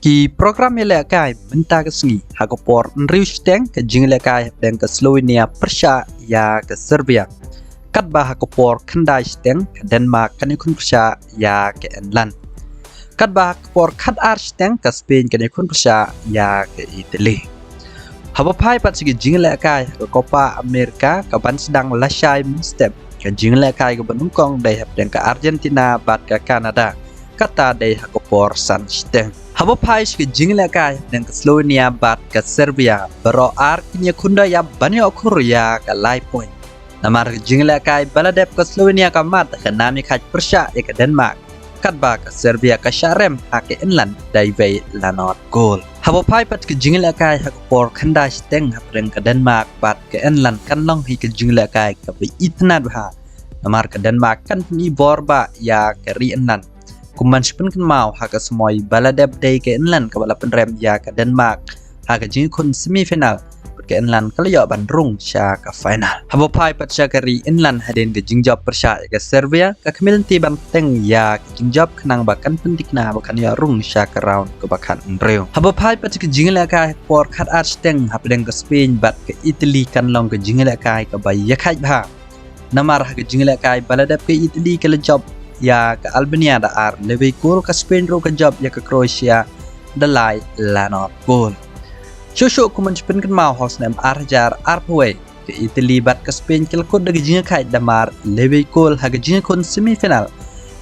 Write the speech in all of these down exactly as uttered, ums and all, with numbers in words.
Ki program ïalehkai mynta ka sngi. Ha ka por hynriew shiteng ka jingïalehkai hapdeng ka Slovenia pyrshah ïa ka Serbia. Katba ha ka por khyndai shiteng ka Denmark kan ïakhun pyrshah ïa ka England. Katba ha ka por khatar shiteng ka Spain kan ïakhun pyrshah ïa ka Italy. Haba phai pat sha ki jingïalehkai ha ka Copa America kaban sdang lashai mynstep, ka jingïalehkai kaba nyngkong dei hapdeng ka Argentina bad ka Canada, kata dei ha ka por san shiteng. Haba phai sha ki jingïalehkai hapdeng ka Slovenia bad ka Serbia, baroh ar kin ïakhun da ïap ban ïoh khur ïa ka lai point. Namar ka jingïalehkai ba la dep ka Slovenia ka mat ha ka nam ïakhaid pyrshah ïa ka Denmark, katba ka Serbia ka shah rem ha ka England da iwei la nod gol. Haba phai pat ka jingïalehkai ha ka por khyndai shiteng hapdeng ka Denmark bad ka England kan long hi ka jingïalehkai kaba itynnad bha. Namar ka Denmark kan pyni bor ba ïa ka ri England. Kum ban shu pynkynmaw, ha ka samoi ba la dep dei ka England kaba la pynrem ïa ka Denmark ha ka jingïakhun semi final, bad ka England ka la ïoh ban rung sha ka final. Haba phai pat sha ka ri England hadien ka jingjop pyrshah ïa ka Serbia, ka khmih lynti ban bteng ïa ka jingjop khnang ba kan pynthikna ba kan ïoh rung sha ka round kaba khathynriew. Haba phai pat sha ka jingïalehkai ha ka por khatar shiteng hapdeng ka Spain bad ka Italy kan long ka jingïalehkai kaba ïakhaid bha. Namar ha ka jingïalehkai ba la dep ka Italy ka la jop ïa ka Albania da ar la iwei gol, ka Spain ruh ka jop ïa ka Croatia da lai la nod gol. Shuh shuh kum ban shu pynkynmaw, ha u snem ar hajar arphew wei ka Italy bad ka Spain ki la kut da ka jingïakhaid da mar la iwei gol ha ka jingïakhun semi final.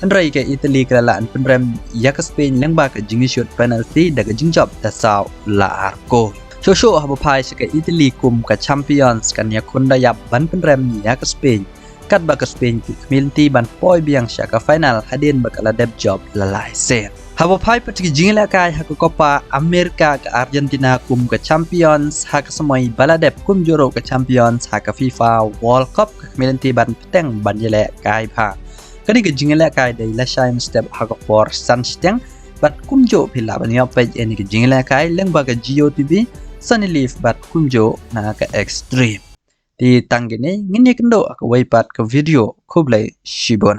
Hynrei ka Italy ka la lah ban pynrem ïa ka Spain lyngba ka jingïashut penalty da ka jingjop da saw la ar gol. Shuh shuh haba phai sha ka Italy kum ka champions kan ïakhun da ïap ban pynrem ïa ka Spain, katba ka Spain ki khmih lynti ban poi biang sha ka final hadien ba ka la dep jop la lai set. Haba phai pat sha ka jingïalehkai ha ka Copa America, ka Argentina kum ka champions ha ka samoi ba la dep, kumjuh ruh ka champions ha ka FIFA World Cup, ka khmih lynti ban bteng ban ïalehkai bha. Kane ka jingïalehkai dei lashai mynstep ha ka por san shiteng, bad kumjuh phi lah ban ïoh peit ïa kane ka jingïalehkai lyngba ka Jio T V, Sony Live bad kumjuh na ka Extreme. Te tang kine, ngin ïakynduh ha kawei pat ka video. Khublei shibun.